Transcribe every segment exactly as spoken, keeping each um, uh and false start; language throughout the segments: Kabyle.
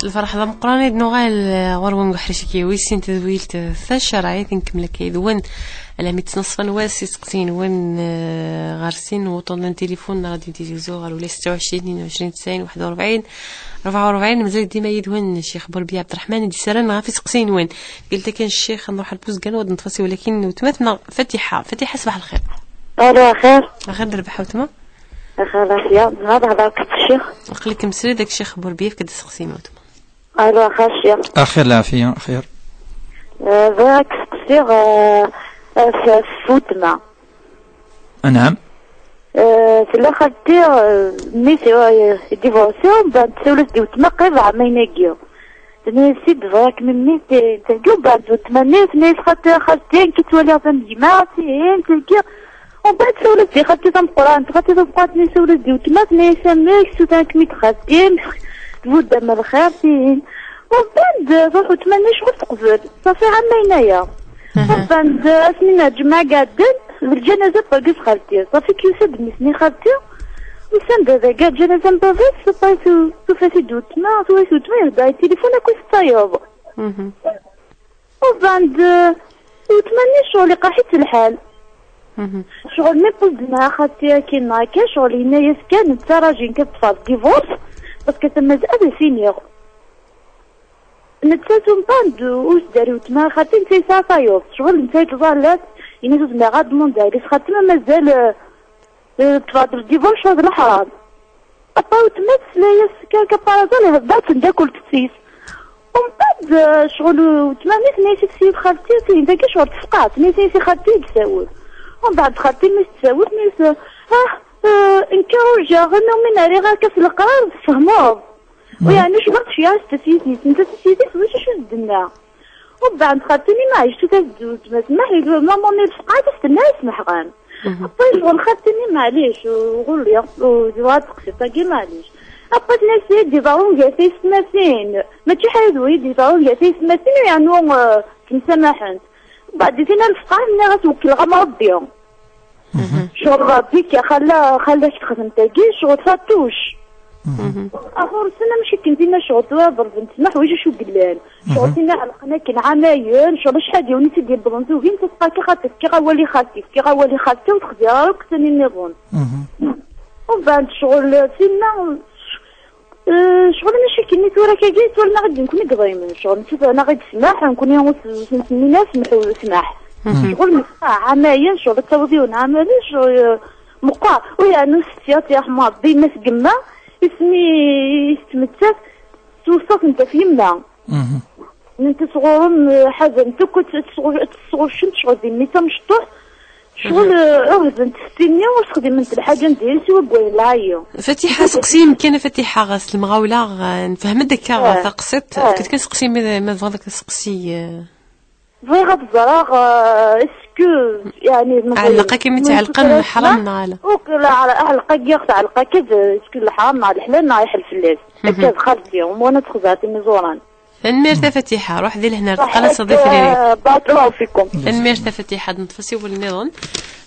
Lferḥ d ameqqran i d-nuɣal, eh, ɣur-wen deg uḥric-agi wis sin tedwilt, eh, tacerɛit, nkemmel akka yid-wen. Alami ttnaṣfa n wass, isteqsiyen-wen, eh, ɣer sin wuṭṭunen n tilifun n Radio Tizi Uzzu ɣer ula setta u ɛecrin, tnin u ɛecrin, tesɛin, waḥed u rebɛin, rebɛa u rebɛin. Mazal dima yid-wen Ccix Burbi Ɛebderreḥman i d-isaren ɣef isteqsiyen-wen. Tikkelt-agi n ccix ad nruḥ ar Buzgan, ad d-neṭṭef asiwel akkin n weltma-tneɣ Fatiḥa. Fatiḥa, ṣbaḥ lxir. Alo, axir. Axir d rrbeḥ a weltma. Axir, lɛafya. Nniɣ ad hedreɣ akked ccix. Aql-ikem srid deg Ccix Burbi, efk-d asteqsi-m a weltma. Alo, axir ccix. Axir, lɛafya, axir. Eh, bɣiɣ ad k-steqsiɣ, eh, ɣef, ɣef weltma. Anɛam. Eh, tella xalti, eh, mmi-s, eh, idivorsi, mbeɛd tsawel-as-d i weltma qrib ɛamayen-agi. Tenna-yas-id bɣiɣ-k memmi, te-, tagi, mbeɛd weltma-nni tenna-yas xalti, xalti, nekk ttwaliɣ-t am gma, tihin, tagi. Mbeɛd tsawel-as-d i xalti tameqqrant, xalti tameqqrant-nni tsawel-as-d i weltma, tenna-yas amek, suter-ikem-id xalti, tbudd-am lxir, tihin. Mbeɛd, eh, truḥ weltma-nni ccɣel teqbel, ṣafi ɛamayen aya. Aha. Mbeɛd, eh, asmi n lǧemɛa iɛeddan, d lǧanaza n ṭṭagis xalti. Ṣafi k-yusa-d mmi-s-nni xalti, usan-d ad aga lǧanaza n baba-s, ṣafi tu-, tufa-t-id weltma, tufa-t weltma ihedder i tilifun akk i tettayeḍ. Mhm. Uban-d, eh, weltma-nni ccɣel iqerḥ-itt lḥal. Mhm. Ccɣel mi ṭṭeẓ-d neɣ xaṭi akken neɣ akka, ccɣel yenna-yas kan, netta raji nekk ad ṭṭfeɣ divorce, parce que tama ad as-iniɣ. Netta tumban-d ur s-d-terri weltma xaṭi, netta yesɛa tayeḍ. Ccɣel netta yettẓallat, yenna-s ur zmireɣ ad dmundeɣ, yella s xaṭi ma mazal, eh, Eh, ṭṭfeɣ-d ldivorce d leḥram. Apa weltma tesla-yas kan, kan par hasard ihedder d temdakelt-is. Umbeɛd, eh, ccɣel weltma-nni tenna-yas i tesyiwt xalti, tihin dagi ccɣel tefqeɛ, tenna-yas i xalti i yessawel. Umbeɛd xalti mi s-tessawel, tenna-yas, ah, eh, nekk rujaɣ, imi umi n-rriɣ akka s leqrar tfehmeḍ. U yeɛni ccɣel teceyyeɛ-as-d tasyit-is, netta tasyit-is d acu i s-d-tenna. Umbeɛd xalti-nni maɛlic tufa-d weltma-s, maḥi maman-nni tefqeɛ-as tenna-as meḥqan. Mhm. Après ccɣel xalti-nni maɛlic, ur ɣulliɣ, ur d-yuɣal teqsiṭ-agi maɛlic. Après tenna-as i d-iḍerrun gar taysetmatin, mačči ḥala d wid d-iḍerrun gar taysetmatin, u yeɛni, eh, ttemsamaḥent. Umbeɛd di tin lefqeɛ nniɣ-as wekkleɣ-am Rebbi. Mhm. Ccɣel Rebbi ka xalla, xalla-k texdem tagi, ccɣel fatuc. Mhm. Ɣur-sen amek akken dinna ccɣel tura ḍelbent maḥwaǧ acu yellan. Ccɣel tinna ɛelqen akken ɛamayen, ccɣel acḥal d yiwen i tt-id-yewwḍen tugin, tefka akka xaṭi, fkiɣ awal i xalti, fkiɣ awal i xalti, ur texdiṛ ara akk sani nniḍen. Mhm. Umbeɛd ccɣel tinna, eh, ccɣel mačči akken i tura kagi, tura neɣ-id nekkni i iḍelmen, ccɣel nettat neɣ-id ssmaḥ, nekkni ur s-, ur s-nsemmin ara smeḥ u smaḥ. Mhm. Ccɣel nefqeɛ ɛamayen, ccɣel ad tawiḍ yiwen ɛamali, ccɣel, eh, meqqar, u yeɛni ur s-tesya tiḥma, dima s gemma, ismi i tettmettat, s wesṭuṭ n taf yemma. Mhm. Nent sɣur-m, eh, ḥazent akk ad tesɣu-, ad tesɣuccent ccɣel di mmi tamecṭuḥt. Ccɣel, eh, ɛuhden-t s tinni ur sxedment lḥaǧa n diri siwa deg wayen lɛali. Fatiḥa, seqsi-m kan a Fatiḥa ɣef lemɣawla, eh, nefhem-d akka ɣer taqsiṭ. Eh. Fket kan seqsi ma, ma tebɣiḍ ad k-tseqsi, eh. Bɣiɣ ad ẓreɣ, eh, est-ce que, yeɛni, ɛelqak imi tɛelqem ḥram neɣ ala? Uk, la, ɛelqak, yeɣ tɛelqak, est-ce que lḥram neɣ leḥlal neɣ yeḥel fell-as? Mhm. Akka d xalti, umwan ad txezɛeḍ imiẓuran. Tanemmirt a Fatiḥa, ruḥ di lehna, ar teqqal ad tseḍ di tririt. Barakallahu fikum. Tanemmirt a Fatiḥa, ad neṭṭef asiwel nniḍen.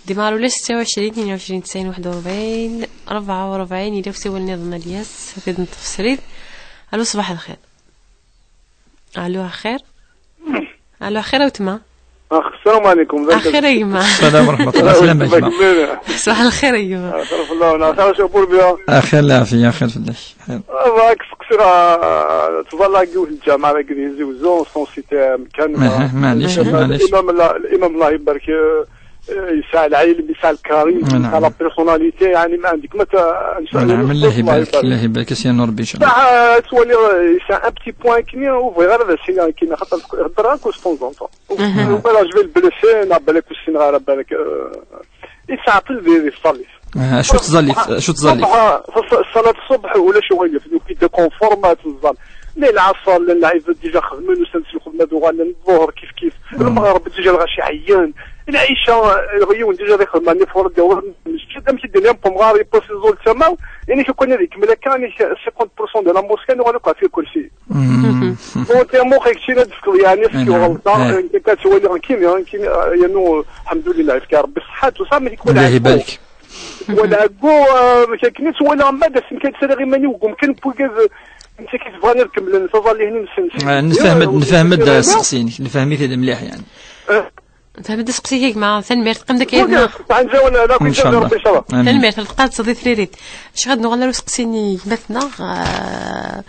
Dimar ula setta u ɛecrin, tnin u ɛecrin, tesɛin, waḥed u rebɛin, rebɛa u rebɛin, yella usiwel nniḍen a Lyas, ad t-id-neṭṭef srid. Alo, ṣbaḥ lxir. Alo, axir. Alo, axir a weltma. Ax, السلام عليكم. Axir a gma. السلام ورحمة الله. سلام يا جماعة. صباح الخير يا gma. Axir fell-awen, axir acu burbiya. Axir lɛafiya, axir fell-ak. Bɣiɣ ad k-seqsiɣ, ah, ttẓallaɣ deg yiwet n lǧameɛ dagi di Tizi Uzzu, sans citer amkan. Aha, maɛlic, maɛlic. L'imam, l'imam, Allah ibarak, eh, yesɛa lɛilm, yesɛa lkarim, yesɛa la personnalité, yeɛni ma ɛendek ma t-, نعم، الله يبارك، الله يبارك، سي نور بيشا. Saḥa, ttwaliɣ, eh, yesɛa un petit point akkenni, ur bɣiɣ ara ad as-iniɣ akkenni, xaṭer ihedder akk s temps en temps. Voilà, je vais le blesser, neɣ balak ur ssineɣ ara, balak, eh, yettɛeṭṭil di, di ṣṣalit. Ah, acu tẓallit, acu tẓallit? Ṣṣbeḥ, ṣ-, ṣ-, ṣṣalat ṣṣbeḥ ulac uɣilif, yuki de conforme ad tẓall. Lɛaṣer, llan lɛibad déjà xedmen, usan-d si lxedma ad uɣalen, ḍuher kif kif. Lmeɣreb déjà lɣaci ɛyan. Lɛica, eh, yiwen déjà ad ixdem ɛni fur ad yaweḍ lmesǧid, amek i d-nniɣ umɣar yewwa s iẓul d tama-w, ini-k akk ad ikemmel akka, ini-k cinquante pour cent de la mosquée, nuɣal akk ɣef ikersiyen. Bon, t'es mort, keččini ad d-tefkeḍ, yeɛni, fkiɣ ɣelṭa, nekk ad ttwaliɣ nekkini, nekkini, ah, yernu, alḥemdulillah, yefka Rebbi ṣṣeḥḥa, tout ça, mais nekk wala ɛeggu. Wala ɛeggu, ah, nekk akken i ttwaliɣ, ma d ass nekk ad ttaliɣ iman-iw deg umkan n wigad, Netta ki tebɣan ad kemmlen taẓallihin-nsen. Ah, nefhem-d, nefhem-d sseqsi-inek, nefhem-it-id mliḥ, yani. Eh. Nefhem-d sseqsi-ik, gma, tanemmirt, qqim daki yid-neɣ. Tɛanzawen, la Inchallah. Tanemmirt, ad teqqareḍ di tririt. Acu ad nuɣal ar useqsi-nni gma-tneɣ, ah,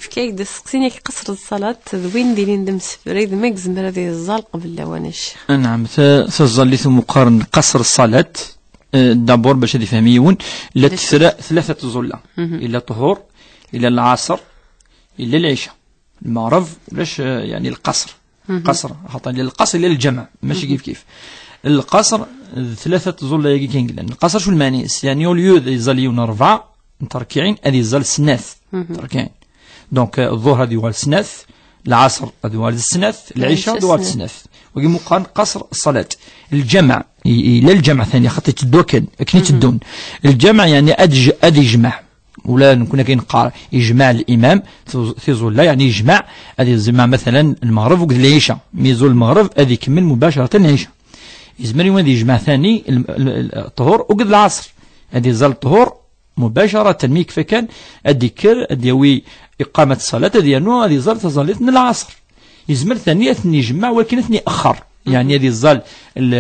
yefka-ak-d sseqsi-nni, qasr ṣṣalat, d win d-ilin d amsefrid, ma yezmer ad yeẓẓal qbel lawan, a ccix? Anɛam, ta-, taẓallit umi qqaren qasr ṣṣalat, eh, d'abord, bac ad ifhem yiwen, la d-acu? Tla-, tlata tẓulla. Mhm. Ila ṭhur, ila lɛaṣr, ila lɛica. Lmeɣreb, ulac, eh, yani, lqaṣr. Mhm. Qaṣr, xaṭer ila lqaṣr, ila lǧameɛ, mačči kif kif. Lqaṣr, d tlata tẓulla-agi kan yellan. Lqaṣr, acu lmeɛna-is? Yani, au lieu ad iẓẓal yiwen rebɛa n terkiɛin, ad iẓẓal snat terkiɛin. Donc, eh, ḍuhr ad yuɣal snat, lɛaṣr ad yuɣal d snat, lɛica ad yuɣal d snat. Wagi umi qqaren qasr ṣṣalat. Lǧameɛ, i-, ila lǧameɛ tani, xaṭer iteddu akken, akken i teddun. Lǧameɛ, yani, ad ij-, ad ijmeɛ. Ula nekni akken neqqar, ijmeɛ limam, tu-, tiẓulla, yani ijmeɛ, ad ijmeɛ, mathalan, lmeɣreb akked lɛica. Mi iẓul lmeɣreb, ad ikemmel mubacaratan lɛica. Yezmer yiwen ad ijmeɛ tani l-, l-, l-, ṭhur akked lɛaṣr. Ad iẓẓal ṭhur mubacaratan, mi yekfa kan, ad d-ikker, ad d-yawi iqamat ṣṣalat, ad yernu ad iẓẓal taẓallit n lɛaṣr. Yezmer tani ad ten-ijmeɛ, walakin ad ten-iɛexxer. Yani ad iẓẓal l-,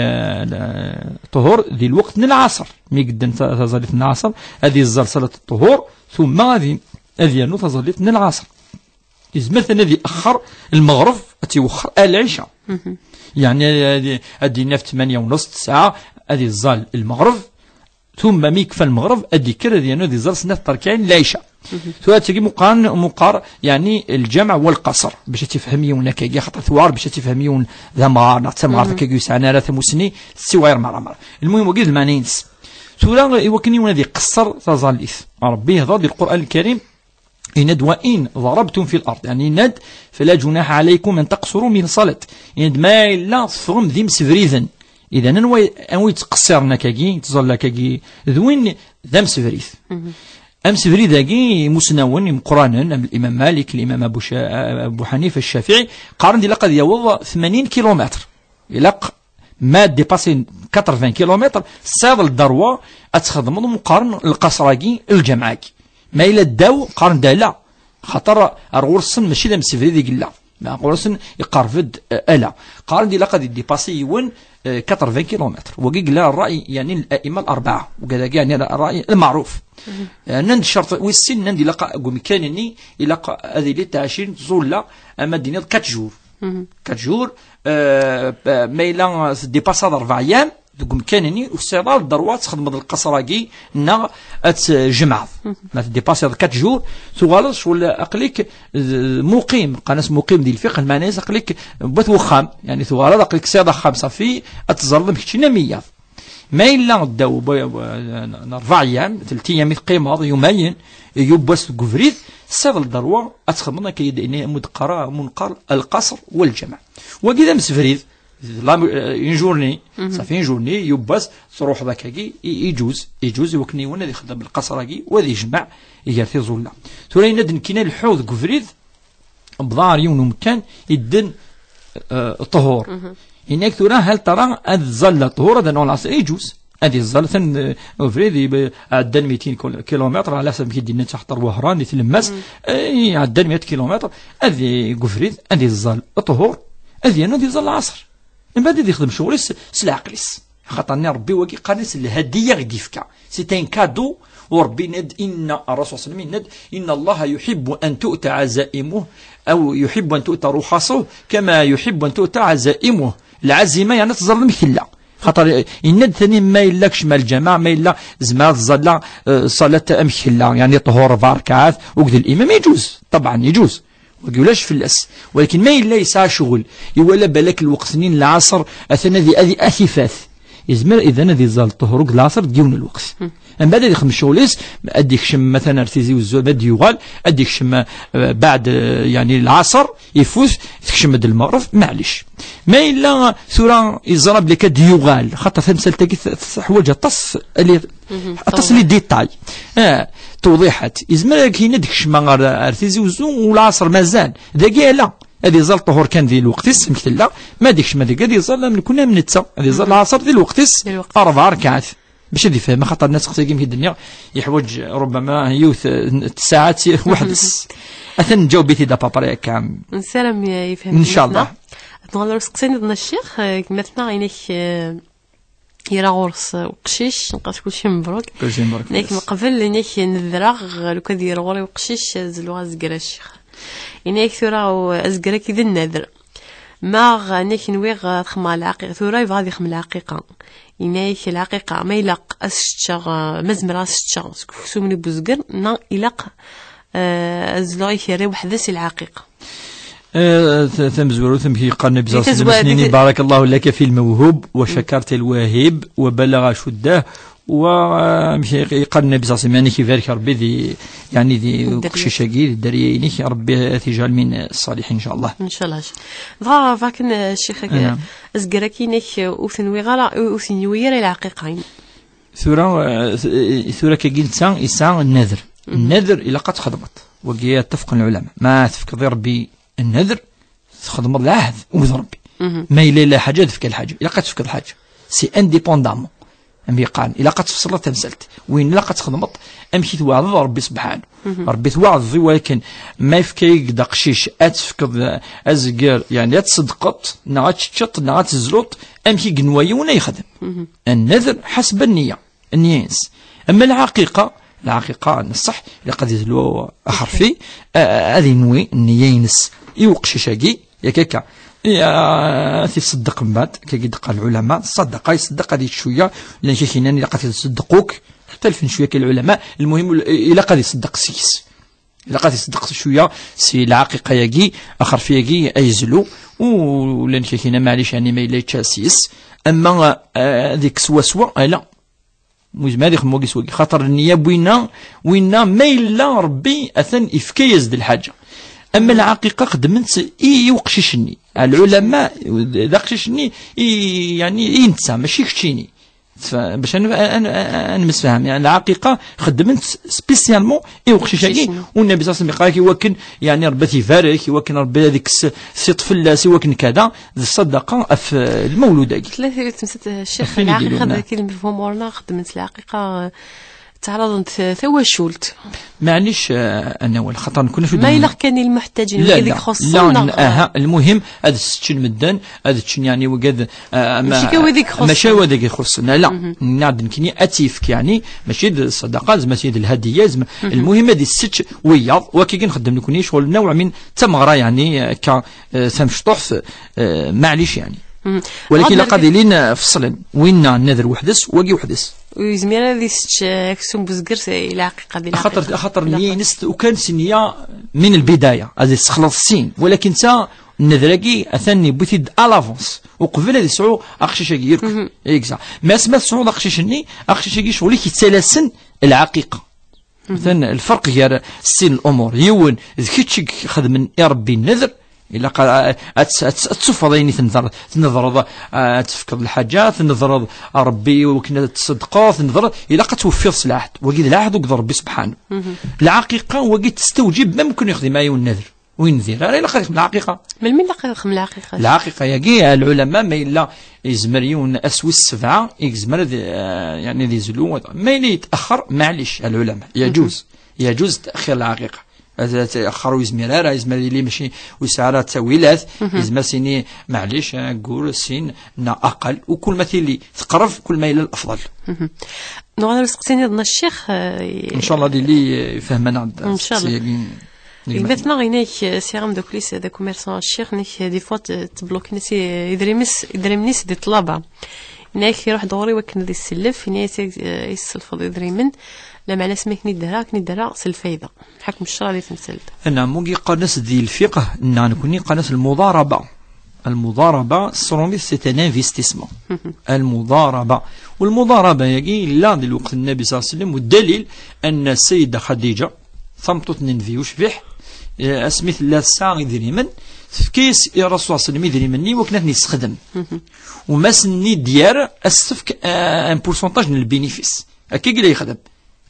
l-, ṭhur di lweqt n lɛaṣr. Mi yedden ta-, taẓallit n lɛaṣr, ad iẓẓal ṣṣalat ṭhur, thumma ad i-, ad yernu taẓallit n lɛaṣr. Yezmer tani ad iɛexxer lmeɣreb, ad t-iwexxer ar lɛica. Yani ad, ad, ad d-yini ɣef ttmanya u nneṣ, tesɛa, ad iẓẓal lmeɣreb, ثم mi yekfa lmeɣreb, ad d-ikker ad yernu ad iẓẓal snat terkiɛin n lɛica. Tura tagi umi qqaren, umi qqar, yani, lǧameɛ wa lqaṣr, bac ad tifhem yiwen akkagi, xaṭer tewɛer bac ad tifhem yiwen d amɣar neɣ d tamɣart akkagi ur yesɛan ara tamussni, tettewɛir merra merra. Lmuhim, wagi d lmeɛna-ines. Tura, i wakken yiwen ad iqeṣṣer taẓallit, Ṛebbi yehder di Lqur'an Lkarim, yenna-d: وإن ضربتم في الأرض, yani, yenna-d: فلا جناح عليكم أن تقصروا من الصلاة. Yenna-d ma yella teffɣem d imsebriden. Idan, anwa, anwa yettqeṣṣiren akkagi, yettẓalla akkagi? D win d amsebrid. Amsebrid-agi, imusnawen imeqqranen, am Limam Malik, Limam Abu Ca-, Abu Ḥanifa, Ccafiɛi, qqaren-d ilaq ad yaweḍ tmanyin kilumitr. Ilaq ma dépasser quatre-vingts kilomètres, tesɛiḍ le droit ad txedmeḍ, umi qqaren, lqaṣr-agi, lǧameɛ-agi. Ma yella ddaw, qqaren-d ala, xaṭer ar ɣur-sen mačči d amsebrid i yella. Ma ɣur-sen iqerreb-d, eh, ala. Qqaren-d ilaq ad idipasi yiwen, eh, quatre-vingts kilomètres. Wagi yella ṛṛay, yani, الأئمة الأربعة. Wagi, yani, ṛṛay lmeɛruf. Eh, nnan-d ccerṭ wis sin, nnan-d ilaq deg umkan-nni, ilaq ad ili ɛecrin tẓulla, ama d-tiniḍ quatre jours. Quatre jours, eh, ma yella teddipasaḍ ṛebɛa yyam, deg umkan-nni, ur tesɛiḍ ara ddṛuwa ad txedmeḍ lqaṣr-agi neɣ ad tjemɛeḍ. Ma teddipasiḍ quatre jours, tuɣaleḍ ccɣel aql-ik d muqim, qqaren-as muqim di lfiqh, lmeɛna-s aql-ik n wat wexxam, yani tuɣaleḍ aql-ik tesɛiḍ axxam ṣafi, ad teẓẓalleḍ am keččini am wiyaḍ. Ma yella ddaw n ṛebɛa yyam, telt yyam i teqqimeḍ, yumayen, yiwwas deg ubrid, tesɛiḍ ddṛuwa ad txedmeḍ akka, akken i d-yenna, amu d-qqar, amu neqqar lqaṣr wa lǧameɛ. Wagi d amsebrid, d la, euh, une journée, ça fait une journée, yiwwas, truḥeḍ akkagi, i, iǧuz, iǧuz i wakken yiwen ad ixdem lqaṣr-agi, wa ad ijmeɛ gar tiẓulla. Tura yenna-d nekkini ad lḥuɣ deg ubrid, bḍa ɣer yiwen umkan, idden, euh, ṭhur. Yenna-k tura, hal tara ad ẓẓalleɣ ṭhur, ad rnuɣ lɛaṣr? Iǧuz. Ad iẓẓal atan, euh, ubrid, i, ɛeddan mitin kil-, kilomètres, ɛla ḥsab amek i d-yenna Ṭaḥter Wehran di tlemmast, eh, ɛeddan mitin kilomètres, ad i-, deg ubrid, ad iẓẓal ṭhur, ad yernu ad iẓẓal lɛaṣr. Mbeɛd ad ixdem ccɣel-is s leɛqel-is. Axaṭer-nni Ṛebbi wagi qqaren-as lhadiya i d-yefka. C'est un cadeau, u Ṛebbi yenna-d, inna, Ṛṛasul ṣalla Llahu ɛalayhi wa sallam yenna-d: إن الله يحب أن تؤتى عزائمه، أو يحب أن تؤتى رخصه كما يحب أن تؤتى عزائمه. Lɛazima, yani, ad teẓreḍ amek tella. Xaṭer, eh, yenna-d tani, ma yella kecm ar lǧameɛ, ma yella zemreɣ ad ẓẓalleɣ, eh, ṣṣalat amek tella, yani, ṭhur ṛebɛa ṛekɛat, akked limam, iǧuz. Ṭabɛan, iǧuz. Wagi ulac fell-as. Walakin ma yella yesɛa ccɣel, iwala balak lweqt-nni n lɛaṣr, atan ad i-, ad i-, ad t-ifat. Yezmer idan ad iẓẓal ṭṭhur akked lɛaṣr deg yiwen n lweqt. Mbeɛd ad ixdem ccɣel-is, ad d-ikcem matalan ar Tizi Uzzu, ad d-yuɣal, ad d-ikcem, eh, beɛd, eh, yani, lɛaṣr, ifut, tekcem-d lmeɣreb, maɛlic. Ma yella tura yeẓra belli ad d-yuɣal, xaṭer tamsalt-agi t-, teḥwaǧ aṭas, aṭas n les détails. Eh, tewḍiḥat. Yezmer ad k-yini ad kecmeɣ ar, ar Tizi Uzzu u lɛaṣr mazal. Dagi ala. Ad iẓẓal ṭṭhur kan di lweqt-is, amek tella. Ma ad ikcem dagi, ad iẓẓal am nekni am netta. Ad iẓẓal lɛaṣr di lweqt-is, ṛebɛa ṛekɛat. Bac ad ifhem, axaṭer nna tseqsi-agi mi k-d-nniɣ, yeḥwaǧ ربما yiwet, eh, n tsaɛet weḥd-s. Atan nǧaweb-it-id apapar akka. Nessaram yefhem. Inchallah. Nɣal ur seqsin-id n ccix, eh, gma-tneɣ inek, eh, ira ɣur-s, eh, uqcic, nqas kulci mebruk. Kulci mebruk. Inek meqbel, inek nedreɣ, lukan ad yir ɣur-i uqcic, eh, zluɣ azger a ccix. Inek tura u-, azger-agi d nnader. Ma ɣ-, inek nwiɣ, eh, ad xemmeɣ lɛaqiqa, tura yebɣa ad ixem lɛaqiqa. Inek lɛaqiqa, ma ilaq ad s-ččeɣ, eh, ma zemreɣ ad s-ččeɣ seg uksum n buzger, neɣ ilaq, eh, ad zluɣ ikerri weḥd-s i lɛaqiqa. Eh, t-, tamezwarut, amek yeqqar Nabi صلى الله عليه وسلم, بارك الله لك في الموهوب وشكرت الواهب وبلغ أشده, و, eh, amek yeqqar Nabi صلى الله عليه وسلم, يعني, كيبارك ربي ذي, يعني, ذي الدرية. Uqcic-agi, ذي الدرية-inek, ربي تجعل من الصالحين إن شاء الله. إن شاء الله. Dɣa, fakken, eh, ccix, eh, azger-agi-inek, eh, ur t-nwiɣ ara, ur t-nwi ara i lɛaqiqa-inu. Tura, eh, tura kagi netta yesɛa nnader. Nnader ilaq ad txedmeḍ. Wagi ttefqen lɛulama. Ma tefkeḍ i Ṛebbi nnader, txedmeḍ lɛahd akked Ṛebbi. Ma yella yella lḥaǧa, ad tefkeḍ lḥaǧa. Ilaq ad tefkeḍ lḥaǧa. C'est indépendamment. Am yeqqaren, ilaq ad tfeṣleḍ tamsalt. Win ilaq ad txedmeḍ, amek i tweɛdeḍ Ṛebbi subḥanu. Ṛebbi tweɛdeḍ i wakken ma yefka-ak-d aqcic, ad tefkeḍ, eh, azger, yeɛni ad tṣeddqeḍ, neɣ ad teččeḍ, neɣ ad tezluḍ, amek i yenwa yiwen ad yexdem. Nnader ḥaseb nniya, nniya-ines. Ama lɛaqiqa, lɛaqiqa n ṣṣeḥ, ilaq ad yezlu axerfi, a-, a-, ad yenwi nniya-ines i uqcic-agi, yak akka. I, a, ad t-iṣeddeq mbeɛd, kagi d-qqar lɛulama, ṣṣadaqa, iṣeddeq ad yečč cwiya, llan kra inan ilaq ad t-iṣeddeq akk, ixtalfen cwiya kan lɛulama, lmuhim, ul-, ilaq ad iṣeddeq seg-s. Ilaq ad iṣeddeq cwiya si lɛaqiqa-agi, axerfi-agi, ay yezlu, u llan kra inan, maɛlic, yeɛni ma yella yečča seg-s, ama, a, ad ikkes swaswa, ala. Ur yezmir ad ixdem wagi s wagi. Xaṭer nniya n winna, winna ma yella Ṛebbi atan ifka-yas-d lḥaǧa. Ama lɛaqiqa xedmen-tt i, i uqcic-nni. Lɛulama, d aqcic-nni i, yeɛni, i netta, mačči keččini. Tfa-, bac ad n-, ad n-, ad nemsefham. Yeɛni, lɛaqiqa xedmen-tt spécialement i uqcic-agi. Uqcic-nni. U Nnabi ṣalla Llahu ɛalayhi wa sallam yeqqar-ak i wakken, yeɛni, Ṛebbi ad t-ibarek, i wakken Ṛebbi ad ikkes tiṭ fell-as, i wakken kada, d ṣṣadaqa ɣef, eh, lmawlud-agi. Tella tili temsalt, eh, ccix, lɛaqiqa deg lmefhum ɣur-neɣ, xeddment lɛaqiqa, eh, ttɛaraḍent, eh, tawacult. Maɛlic, eh, ad nawal, xaṭer nekkni acu d-, ma ilaq kan i lmuḥtaǧin, la, wid i la, ixuṣṣen, la, neɣ, aha, lmuhim, ad sseččen medden, ad ččen, yeɛni, wigad, eh, ma-, mačči kan wid i ixuṣṣen. Mačči wid i ixuṣṣen, la. Nniɣ-d nekkni ad tt-yefk, yeɛni, mačči d ṣṣadaqa, zma d lhadiya, zma, lmuhim ad issečč wiyaḍ, wakka i nxeddem nekkni, ccɣel nawɛ min d tameɣra, yeɛni, akka, eh, tamecṭuḥt, eh, maɛlic, yeɛni. Walakin ilaq ad ilin, eh, feṣlen. Winna nnader weḥd-s, wagi weḥd-s. Ur yezmir ad isečč, eh, aksum buzger s, i lɛaqiqa, di lɛaqiqa. Axaṭer, axaṭer nniya-ines ukan s nniya min lbidaya, ad issexleḍ sin. Walakin ta, nnader-agi, atan yewwi-t-id à l'avance. Uqbel ad yesɛu aqcic-agi, irked. Exact. Mais asmi ad tesɛuḍ aqcic-nni, aqcic-agi ccɣel-ik yettalasen lɛaqiqa. Atan lferq gar sin lumuṛ. Yiwen, d kečč i ixedmen i Ṛebbi nnader, ilaq a, a, ad, ad, ad tsuffeḍ ayen i tnedreḍ. Tnedreḍ, a, ad tefkeḍ lḥaǧa, tnedreḍ a Ṛebbi i wakken ad tṣeddqeḍ, tnedreḍ, ilaq ad tweffiḍ s lɛahd. Wagi d lɛahd akked Ṛebbi subḥanu. Lɛaqiqa, wagi testewǧib, même kan yexdem yiwen nnader. Ur yendir ara, ilaq ad yexdem lɛaqiqa. Melmi ilaq ad yexdem lɛaqiqa? Lɛaqiqa-agi, lɛulama, ma yella yezmer yiwen ass wis sebɛa, i yezmer ad, eh, yeɛni ad yezlu. Ma yella yet'axxer, maɛlic, lɛulama. Yeǧuz. Yeǧuz te'xir lɛaqiqa. Ad, ad te'xer ur yezmir ara, yezmer ad yili mačči ur yesɛi ara ttawilat, yezmer ad s-yini, maɛlic, aggur, sin, neɣ aqal, u kul ma tili teqreb, kul ma yella lafḍal. Nuɣal ar usteqsi nniḍen a ccix, eh, Ncallah ad yili, eh, yefhem-aneɣ-d asteqsi-agi. Gma-tneɣ, inek, eh, sɛiɣ ameddakel-is d akummersan a ccix, inek, eh, des fois, eh, ttblokin-as i, idrimen-is, idrimen-is di ṭṭlaba. Inek, iruḥ-d ɣur-i wakken ad isellef, ini-as, eh, isselfeḍ idrimen, lameɛna asmi akken i d-terra, akken i d-terra s lfayda. Ḥakum ccṛeɛ di temsalt. Naɛam, wigi qqaren-as di lfiqh, neɣ nekkni qqaren-as lmuḍaraba. Lmuḍaraba, s tṛumit, c'est un investissement. Lmuḍaraba. Walmuḍaraba-agi yella di lweqt n Nnabi ṣalla Llahu ɛalayhi wa sallam, u ddalil anna Ssayida Xadiǧa, tameṭṭut n Nnbi ucbiḥ, eh, asmi tella tesɛa idrimen, tefka-yas i Ṛṛasul ṣalla Llahu ɛalayhi wa sallam idrimen-nni i wakken ad ten-yessexdem. U ma s-nni d-yerr, ad s-tefk, eh, un pourcentage n lbinifice. Akka i yella yexdem.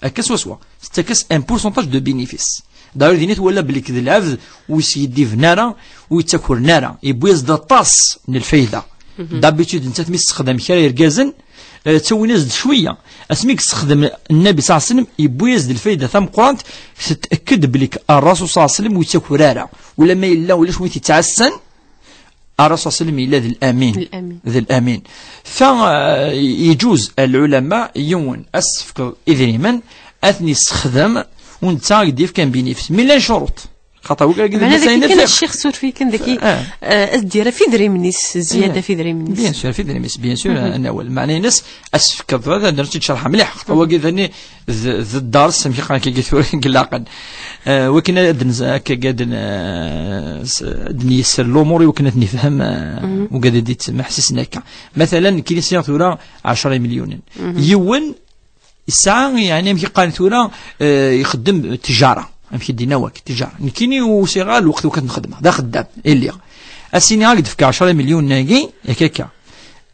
Akka swaswa. Tettak-as un pourcentage de bénéfice. D'ailleurs, din i twala belli d lɛebd ur yeskiddiben ara, ur yettakren ara. Yewwi-as-d aṭas n lfayda. D'habitude, nettat mi tessexdam kra yergazen, eh, ttawin-as-d cwiya. Asmi yessexdem Nnabi صلى الله عليه وسلم, yewwi-as-d lfayda tameqqrant, tetked belli الرسول صلى الله عليه وسلم ur yettaker ara. Ulamma yella ulac win t-yettɛassan, الرسول صلى الله عليه وسلم yella d الأمين. الأمين. D الأمين. Fa, eh, يجوز العلماء yiwen ad s-tefkeḍ idrimen, ad ten-yessexdem, u netta ad k-d-yefk un bénéfice. Mais llan ccuruṭ. Xaṭer wigad Meɛna dagi kan ccix surfi kan dagi, eh, ad d-yerr ɣef idrimen-is, zzyada ɣef idrimen-is. Bien sûr, ɣef idrimen-is, bien sûr, ad nawal. Meɛna-ines, ad s-tefkeḍ, ad nerr-tt-id cerḥ mliḥ. Xaṭer wagi d ani d, d dars, amek i qqaren akka tura ilaqen. Eh, wakken ad nz-, akka ad n-, eh, s-, ad nyesser lumuṛ i wakken ad nefhem, eh, wigad i d-yettmeḥsisen akka. Matalan, nekkini sɛiɣ tura ɛecra imelyunen. Yiwen yesɛa, yeɛni, amek i qqaren tura, eh, ixeddem ttjara. Amek i d-yenna wakk, ttjara. Nekkini ur sɛiɣ ara lweqt wakk ad nxedmeɣ. D axeddam i lliɣ. Ad s-iniɣ ad k-d-fkeɣ ɛecra imelyunen-agi, yak akka.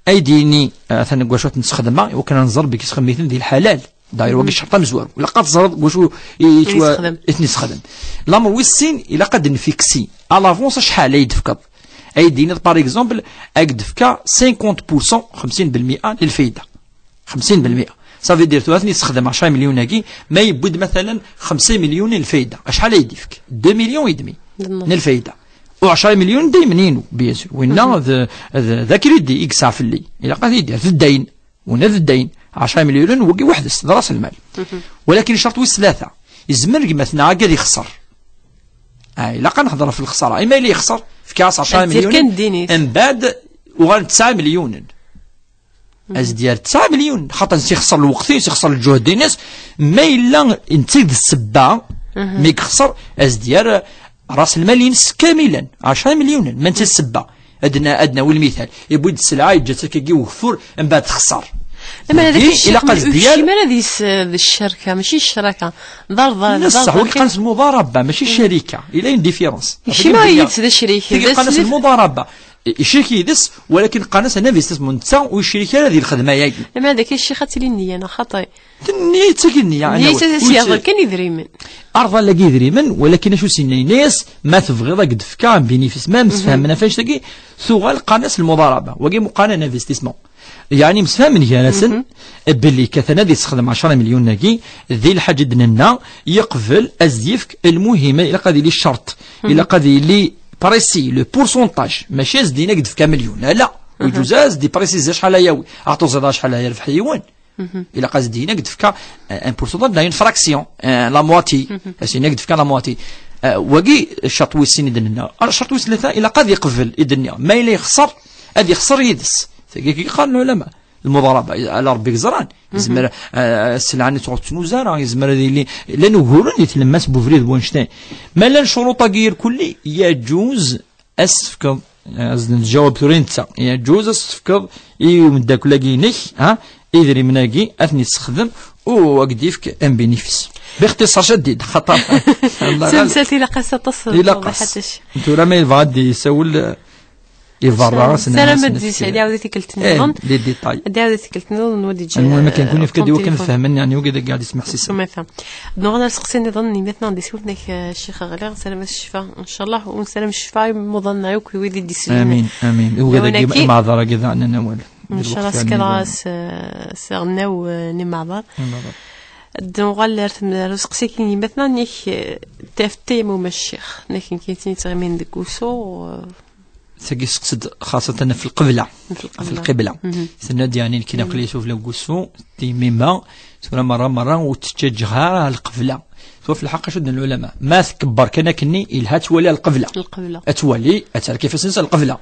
Ad yi-d-yini, eh, atan deg wacu ad ten-sxedmeɣ, i wakken ad nẓer belli ad t-sxedmen di lḥalal. D'ailleurs, wagi ccerṭ amezwaru. Ilaq ad teẓreḍ deg wacu i, i, i ten-yessexdem. L'amr wis sin, ilaq ad nfiksi à l'avance acḥal ay d-tefkeḍ. Ad yi-d-tiniḍ, par exemple, ad k-d-fkeɣ cinquante pour cent, xemsin belmi'a, n lfayda. Xemsin belmi'a. Ça veut dire, tura ad ten-yessexdem ɛecra imelyunen-agi, ma yewwi-d, matalan, xemsa imelyunen n lfayda. Acḥal ay d-yefk? Deux millions et demi n lfayda. U ɛecra imelyunen d idrimen-inu, bien sûr. Winna d, d, d akridi i yesɛa fell-i. Ilaq ad t-id-yerr, d ddayn. Winna d ddayn. Ɛecra imelyunen, wagi weḥd-s, d ras lmal. Walakin ccerṭ wis tlata, yezmer gma-tneɣ-agi ad yexṣer. Ah, ilaq ad nehder ɣef lexṣara. Ima yella yexṣer, fkiɣ-as ɛecra imelyunen, mbeɛd uɣalen tesɛa imelyunen. Ad s-d-yerr tesɛa imelyunen, xaṭer s-ixṣer lweqt-is, ixṣer lǧuhd-ines. Ma yella netta i d ssebba, mi yexṣer, ad s-d-yerr ras lmal-ines kamilen, ɛecra imelyunen, ma netta i d ssebba. Ad na-, ad nawi lmithal. Yewwi-d sselɛa, yeǧǧa-tt akkagi i ugeffur, mbeɛd texṣer. Dagi, ilaq ad s-d-yerr. Ur yecci ara d yes-, d ccerka, mačči d ccerka. D arḍal, d arḍal. Wagi qqaren-as lmuḍaraba, mačči ccarika. Il y a une différence. Yecci ara yid-s d acrik. Tagi qqaren-as lmuḍaraba. Icrik yid-s, walakin qqaren-as un investissement. Netta ur yecrik ara di lxedma-agi. Lameɛna dagi, a ccix, ad tili nniya, neɣ xaṭi? Nniya yettagi nniya, nniya yettagi ad s-yerḍel kan idrimen. Arḍal-agi idrimen, walakin acu s-yenna, yenna-yas, ma tebɣiḍ ad k-d-fkeɣ un bénéfice, ma msefhamen ɣef annect-agi, tuɣal qqaren-as lmuḍaraba. Wagi mu qqaren un investissement. Yeɛni msefhamen gar-asen, belli katan ad yessexdem ɛecra imelyunen-agi, di lḥaǧa i d-nenna, yeqbel ad s-d-yefk, lmuhim, ilaq ad yili ccerṭ, ilaq ad yili précis, le pourcentage, mačči ad s-d-yini ad k-d-fkeɣ amelyun. Ala, ur yeǧuz ara ad s-d-yeprécisi acḥal ara yawi. Ad tuẓiḍ acḥal ara yerbeḥ yiwen. Ilaq ad s-d-yini ad k-d-fkeɣ, euh, un pourcentage, une fraction, euh, la moitié. Ad s-yini ad k-d-fkeɣ la moitié. Euh, wagi, ccerṭ wis sin i d-nenna. Ccerṭ wis tlata, ilaq ad yeqbel i d-nniɣ. Ma yella yexṣer, ad yexṣer yid-s. Tagi i qqaren lɛulama. Lmuḍaraba, ala Ṛebbi yeẓran. Yezmer, eh, sselɛa-nni ur tettnuzu ara, yezmer ad yili llan uguren di tlemmast n ubrid n wannect-a. Ma llan ccuruṭ-agi irkelli, yeǧuz ad s-tefkeḍ, eh, ad d-nǧaweb tura i netta, yeǧuz ad s-tefkeḍ i umeddakel-agi-inek, ha, idrimen-agi, ad ten-yessexdem, u ad k-d-yefk un bénéfice. Bixtiṣar cadiḍ, xaṭer. Tamsalt ilaq-as aṭas n tewḍiḥat. Tura ma yebɣa ad d-yessawel, eh, i berra, ssarameɣ ad d-yesɛu, ad d-iɛawed i tikkelt nniḍen. Eh, les détails. Ad d-iɛawed i tikkelt nniḍen, ad d-yeǧǧ, المهم, akken kun yefka-d i wakken ad fehmen, yeɛni, wigad i ɣ-d-yesmeḥsisen. Umata. Nuɣal ar seqsi nniḍen n yemma-tneɣ d-isewten-ak, eh, Ccix Aɣliɣ, nessaram-as ccfa, ncallah, u nessaram ccfa i imuḍan-nneɣ akk, i wid i d-isellen. Amin, amin. I wigad-agi, imeɛḍar-agi daɣen ad nawal. Ncallah, s kra, s, s aɣelnaw, eh, n imeɛḍar. Imeɛḍar. Ad nuɣal ar tem-, ar useqsi-agi n yemma-tneɣ, yak, eh, tafti, ma ccix, nek, nekk, yettɣimin deg wusu, eh, Tagi teqsed xaṣṣatan ɣef lqebla. Ɣef lqebla. Ɣef lqibla. Tenna-d, yeɛni, nekkini aql-i sufella n wusu, timima, tura merra, merra ur ttǧaǧǧeɣ ara ɣer lqebla. Tura ɣef lḥeqq, acu d-nnan lɛulama? Ma tkebber kan akkenni, yelha ad twali ɣer lqebla. Lqebla. Ad twali, ad terk ifassen-is ɣer lqebla.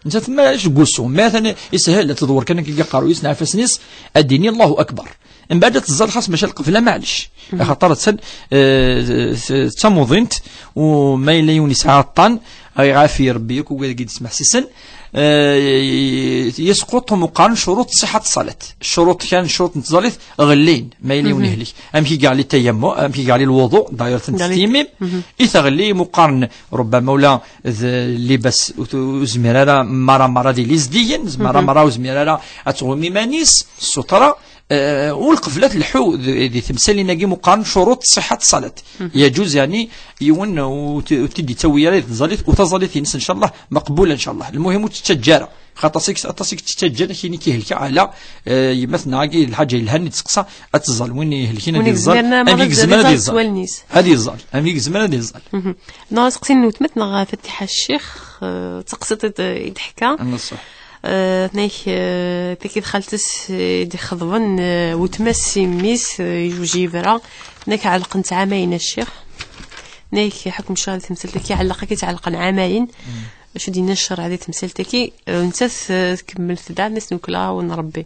Nettat ma deg wusu, ma atan ishel, ad tedwer kan akka aqerruy-is neɣ ifassen-is, ad d-tini Allahu Akbar. Mbeɛd ad teẓẓal xas maca lqebla, maɛlec. Axaṭer attan, eh, d, d tamuḍint, u ma yella yiwen yesɛa aṭṭan, ay ɣef Rebbi yakk, wigad i d-ismeḥsisen, eh, yesquṭ umi qqaren ccuruṭ ṣṣiḥa n ṣṣalat. Ccuruṭ kan, ccuruṭ n tẓallit, ɣellin, ma yella yiwen ihlik. Amek i yeɣli tayammu, amek i yeɣli lwuḍu, d'ailleurs, tent-, timim, i teɣli umi qqaren, rubbama ula d libas, ur t-, ur zmir ara mara, mara di lizdiyen, mara, mara ur zmir ara ad tɣum iman-is, ssutra, Eh, ur qebla tleḥḥu di, di temsalin-agi muqaren curuṭ ṣṣiḥa n ṣṣalat. Yaǧuz, yeɛni, yiwen ur t-, ur t-id-yettawi ara di tẓallit, u taẓallit-ines, ncallah, maqbula, ncallah. Lmuhim, ur tettaǧǧa ara. Xaṭas i, aṭas i yettaǧǧan, akken i k-ihelka ala, eh, yemma-tneɣ-agi, lḥaǧa yelhan i d-teqsa, ad teẓẓal. Win ihelkin ad iẓẓal, am yegzem ara ad iẓẓal. Ad iẓẓal, am yegzem ara ad iẓẓal. Neɣ aseqsi n weltma-tneɣ Fatiḥa Ccix, eh, d taqsiṭ i d-, i d-teḥka. Nṣeḥ. Eh, tenna-k, eh, tagi d xalti-s, eh, i d-ixeḍben, eh, weltma-s i mmi-s, eh, ijuj yebra. Tenna-k ɛelqen-tt ɛamayen a ccix. Tenna-k ḥukm ccṛeɛ di temsalt-agi, ɛelleq-ak i tt-ɛelqen ɛamayen. Acu d-yenna ccṛeɛ di temsalt-agi, eh, nettat, eh, tkemmel tedɛa, tenna-s nukleɣ-awen Ṛebbi.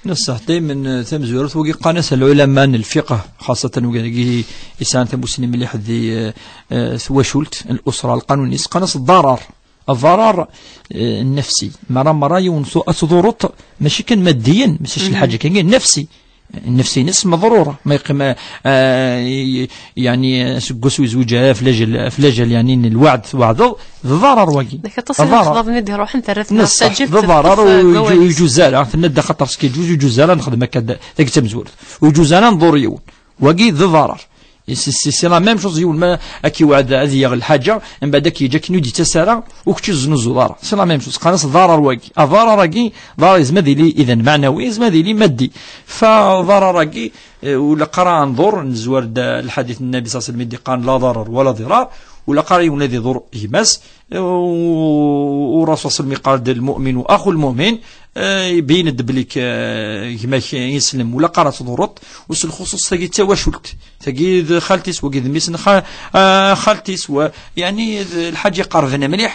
Nṣeḥ, daymen, eh, tamezwarut wagi qqaren-as lɛulama n lfiqh, xaṣatan wagi yesɛan tamussni mliḥ di, eh, eh, twacult, الأسرة, lqanun-is, qqaren-as ḍarar. Aḍarar, eh, nnefsi. Mara, mara yiwen tu-, ad tḍureḍ, mačči kan maddiyen, mačči s lḥaǧa kan, nnefsi. Nnefsi-ines meḍrura. Ma yeqqim, eh, eh, yeɛni, aseggas ur yezwiǧ ara ɣef lajal, ɣef lajal, yeɛni, n lweɛd tweɛdeḍ, d ḍarar wagi. Nek aṭas n ḍarar. Lexḍab-nni d-iruḥen terra-t neɣ d ḍarar ur yeǧuz ara, tenna-d axaṭer s-, yeǧuz, ur yeǧuz ara nexdem akka d-, tagi d tamezwarut. Ur yeǧuz ara nḍur yiwen. Wagi d ḍarar. C'est, c'est, c'est la même chose, yiwen ma ad k-iweɛd ad yaɣ lḥaǧa, mbeɛd ad k-yeǧǧ akken ur d-yettas ara, ur kečč ur teznuzuḍ ara. C'est la même chose. Qqaren-as ḍarar wagi. Aḍarar-agi, ḍarar yezmer ad yili idan meɛnawi, yezmer ad yili maddi. Fa ḍarar-agi, eh, ur ilaq ara ad nḍur, nezwar-d, eh, lḥadit n Nnabi ṣalla Llahu ɛalayhi wa sallam i d-iqqaren la ḍarar wa la ḍirar, ur ilaq ara yiwen ad iḍur gma-s, u Rasul ṣalla Llahu ɛalayhi wa sallam iqqar-d lmu'minu axu lmu'min, eh, ibeyyen-d belli k-, eh, gma-k islem, ur ilaq ara ad tḍurreḍ, u s lxuṣuṣ tagi d tawacult, tagi d xalti-s, wagi d mmi-s n xa-, eh, xalti-s, wa, yeɛni, d lḥaǧa iqerben mliḥ,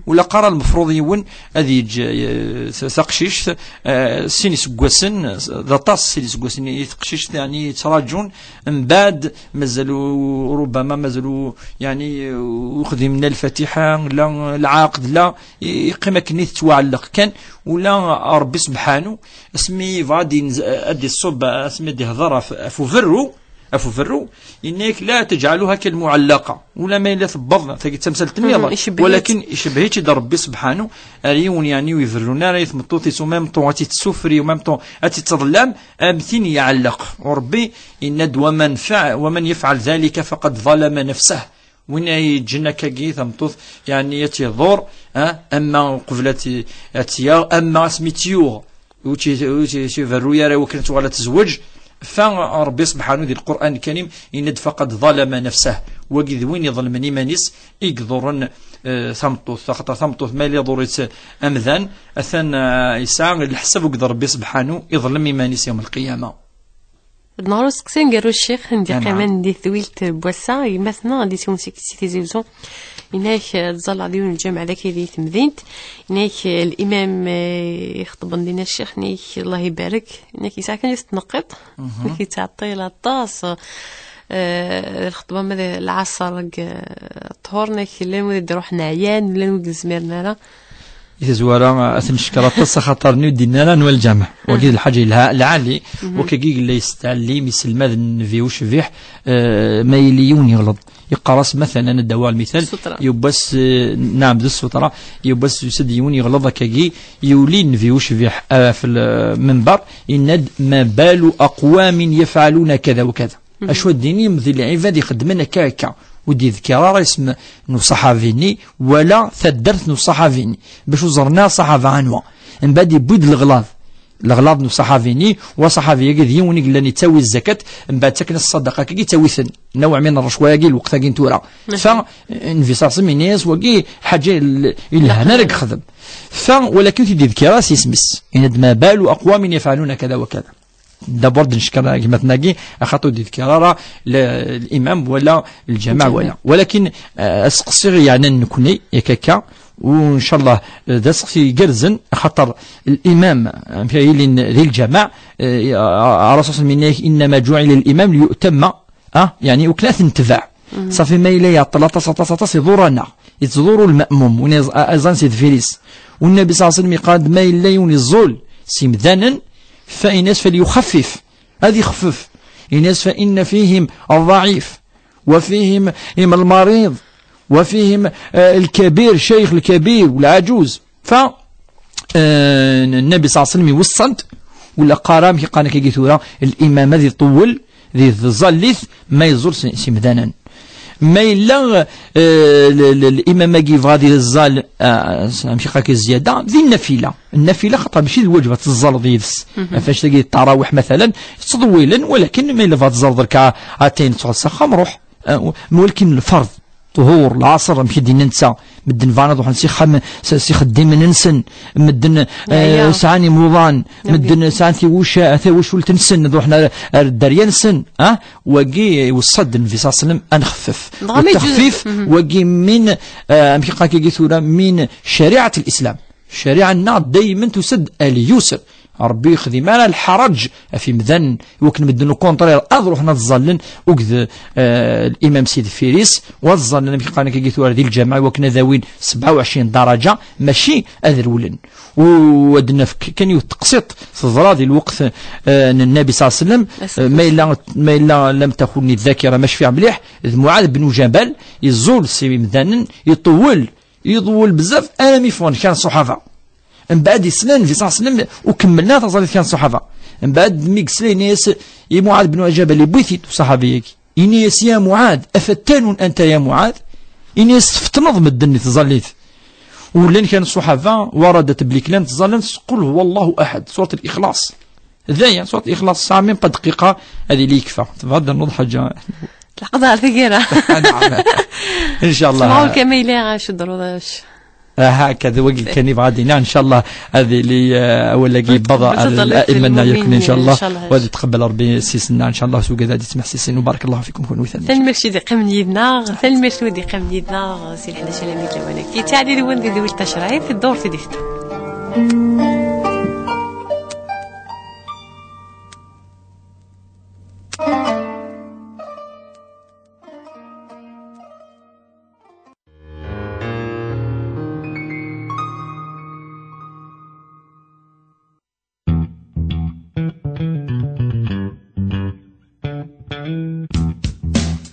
ur ilaq ara lmefruḍ yiwen ad yeǧǧ, eh, ta-, taqcict, eh, sin iseggasen, d aṭas sin iseggasen i teqcict, yeɛni, yettraǧun, mbeɛd mazal u-, ربما mazal u-، yeɛni, ur xdimen la lfatiḥa, la lɛaqd, la, i-, yeqqim akken i tettwaɛelleq kan, ula Ṛebbi sebḥanu, asmi yebɣa ad yenz-, ad iṣubb, asmi ad ihder ɣef, ɣef uberru, ɣef uberru, yenna-yak: "La teǧɛaluha kalmuɛallaqa." Ula ma yella tewweḍ, tagi d tamsalt nniḍen, walakin icebbeḥ-itt-id Ṛebbi sebḥanu, ar yiwen, yeɛni, ur iberrun ara i tmeṭṭut-is, u même temps ad tt-tessufri, u même temps ad tt-teḍlem, am tin iɛelleq. U Ṛebbi yenna-d: "ومن فع-، ومن يفعل ذلك فقد ظلم نفسه." Win ay yeǧǧen akkagi tameṭṭut, yeɛni, ad tt-iḍur, ah, ama uqbel ad tt-, ad tt-yaɣ, ama asmi tt-yuɣ, ur tt-, ur tt-, ur tt-iberru ara i wakken ad tuɣal ad tezweǧ. Fa Ṛebbi sebḥanu di Lqur'an Lkarim yenna-d: "فقد ظلم نفسه." Wagi d win iḍelmen iman-is i iḍurren, eh, tameṭṭut. Axaṭer tameṭṭut, ma yella iḍur-itt amdan, atan, eh, yesɛa lḥesab akked Ṛebbi sebḥanu, iḍlem iman-is yawm lqiyama. Ad nɣer useqsi n Gerru Ccix, n d-iqqimen di twilt n wass-a, gma-tneɣ di tewsi si Tizi Uzzu. Yenna-ak, eh, tẓalleḍ yiwen n lǧameɛ dagi di temdint. Yenna-ak, eh, limam, eh, ixeṭben dinna ccix, yenna-ak, Allah ibarek. Yenna-ak, yesɛa kan yiwet n tneqqiṭ. Yenna-ak, yettɛeṭṭil aṭas. Eh, lxeṭba ma d lɛaṣer deg, eh, ṭṭhur, yenna-ak, llan wid i d-iruḥen ɛyan, llan wid ur zmiren ara. I tazwara, ad ten-neckeṛ aṭas, axaṭer-nni ur d-yenni ara anwa lǧameɛ. Wagi d lḥaǧa yelha, lɛali, wakagi yella yestɛellim iselmaden n Nnbi ucbiḥ, eh, ma yili yiwen yeɣleḍ. Yeqqar-as, matalan, ad d-awiɣ lmital, yewwas, eh, naɛam, d ssutra, yewwas yusa-d yiwen yeɣleḍ akkagi, yuli Nnbi ucbiḥ, eh, ɣef lmember, yenna-d: "ما بال أقوام يفعلون كذا وكذا." Acu ad d-tinim di lɛibad ixeddmen akka, akka? Ur d-yedkir ara isem n uṣaḥabi-nni, wala taddart n uṣaḥabi-nni, bac ur ẓerren ara ṣaḥaba anwa. Mbeɛd yewwi-d leɣlaḍ. Leɣlaḍ n uṣaḥabi-nni, wa ṣaḥabi-agi d yiwen i yellan yettawi zzakat, mbeɛd ttaken-as ṣṣadaqa-agi, yettawi-ten. Nawɛ min rrecwa-agi, lweqt-agi n tura. Fa, Nnbi ṣalla Llahu ɛalayhi wa sallam yenna-yas, wagi lḥaǧa il-, ilhan ara yexdem. Fa, walakin ur t-id-yedkir ara s yisem-is. Yenna-d: "ما بال أقوام يفعلون كذا وكذا." D'abord, d-neckeṛ gma-tneɣ-agi, axaṭer ur d-yedkir ara l-, limam wala lǧameɛ wala. Walakin, eh, aseqsi i yeɛnan nekkni, yak akka, u ncallah, eh, d aseqsi igerrzen, axaṭer limam, amek ara yilin di lǧameɛ, eh, Ṛṛasul ṣalla Llahu ɛalayhi wa sallam yenna-ak: "إنما جعل الإمام ليؤتم." Ah, yeɛni, wakken ad t-netbeɛ. Ṣafi, ma yella iɛeṭṭel aṭas, aṭas, aṭas, iḍurr-aneɣ. Yettḍurru lma'mum, win iẓ-, a-, iẓan si deffir-is. U Nnbi ṣalla Llahu ɛalayhi wa sallam yeqqar-d, ma yella yiwen iẓul s yimdanen, fa, yenna-as, فليخفف, ad ixfef. Yenna-as, فإن فيهم الضعيف، وفيهم المريض، وفيهم, eh, الكبير، الشيخ الكبير والعجوز. Fa, eh, Nnbi ṣalla Llahu ɛalayhi wa sallam iweṣṣa-d, Wala qqar amek i qqaren akka tura, limam ad iṭewwel di tẓallit ma yeẓẓul s s imdanen. Ma yella eh, l- l- limam-agi yebɣa ad iẓẓal ah, s- amek i qqaren akka zzyada, di nnafila. Nnafila xaṭer mačči d lwaǧeb ad tẓẓaleḍ yid-s. Ɣef anect-agi d ttarawiḥ matalan, ttḍewwilen, walakin ma yella bɣa tẓẓaleḍ rkaɛatayn ttuɣal s axxam, ruḥ. Ah, walakin lferḍ, ṭuhur, lɛaṣer, amek i d-yenna netta, medden bɣan ad ruḥen s ixxam, s s ixeddimen-nsen, medden eh, sɛan imuḍan, medden sɛan tiwuca, tawacult-nsen, ad ruḥen ar ar dderya-nsen. Ah, wagi iweṣṣa-d Nnbi صلى الله عليه وسلم ad nxeffef. Dɣa ma yeǧǧez- Ttexfif, wagi min eh, amek i qqaren akka tura, min cariɛat lislam. Ccariɛa-nneɣ daymen tusa-d al-yusr. Ṛebbi ur yexdim ara lḥeṛǧ ɣef imdanen, i wakken medden au contraire ad ruḥen ad ẓẓallen, akked eh, limam si deffir-is, u ad ẓẓallen amek i qqaren akka tura di lǧameɛ, i wakken ad awin sebɛa u ɛecrin daraǧa, mačči ad rewlen. U ad d-nefk kan yiwet teqsiṭ teḍra di lweqt eh, n Nnabi صلى الله عليه وسلم, eh, ma yella, ma yella lam takun ddakira ma cfiɣ mliḥ, d Muɛad ben Ǧabal, yeẓẓul s imdanen, iṭewwel, yeḍwel bezzaf, armi ffɣen kra n ṣṣuḥaba. Mbeɛd yesla Nnbi صلى الله عليه وسلم u kemmlen ara taẓallit kra n ṣṣuḥaba. Mbeɛd mi yesla, yenna-yas i Muɛad ben Ǧabal, yewwi-t-id uṣaḥabi-agi. Yenna-yas: "Ya Muɛad, afattanun anta ya Muɛad?" Yenna-yas: "Tfettneḍ medden di tẓallit." U llan kra n ṣṣuḥaba, waradat belli klan ttẓallan s Qul huwa Allahu ahad, surat al-Ixlaṣ. D aya, surat al-Ixlaṣ, tesɛa même pas dqiqa, ad yili yekfa. Tebɣa ad d-ternuḍ ḥaǧa? Lḥeqḍa ar taggara. Naɛam. Incallah. Semɛu lkamayla, acu d-ruḍ, acu? Aha, akka d wagi kan i bɣa ad iniɣ, incallah, ad yili eh, awal-agi yebbaḍ ar la'imma-nneɣ yakk, incallah, u ad yetqebbal Ṛebbi seg-sen, incallah, s ugad ad yettmeḥsisen, u barakallahu fikum kunwi tani. Tanemmirt i d-iqqimen yid-neɣ, tanemmirt i d-iqqimen yid-neɣ si leḥdac alami d lawan-agi. Yettɛeddi deg-wen di tedwilt tacerɛit, ddurt i d-ifeḍ.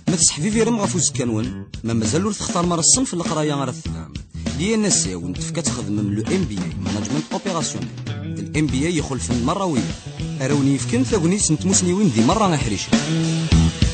Ma tesseḥbibirem ɣef uzekka-nwen, ma mazal ur textarem ara ṣṣenf n leqraya ara tebɛem, l'I N S E awen-d-tefka ad txedmem le M B A, Management Opérationnel. D le M B A ixulfen merra wiyaḍ, ara wen-yefken tagnit n tmusniwin di merra iḥricen.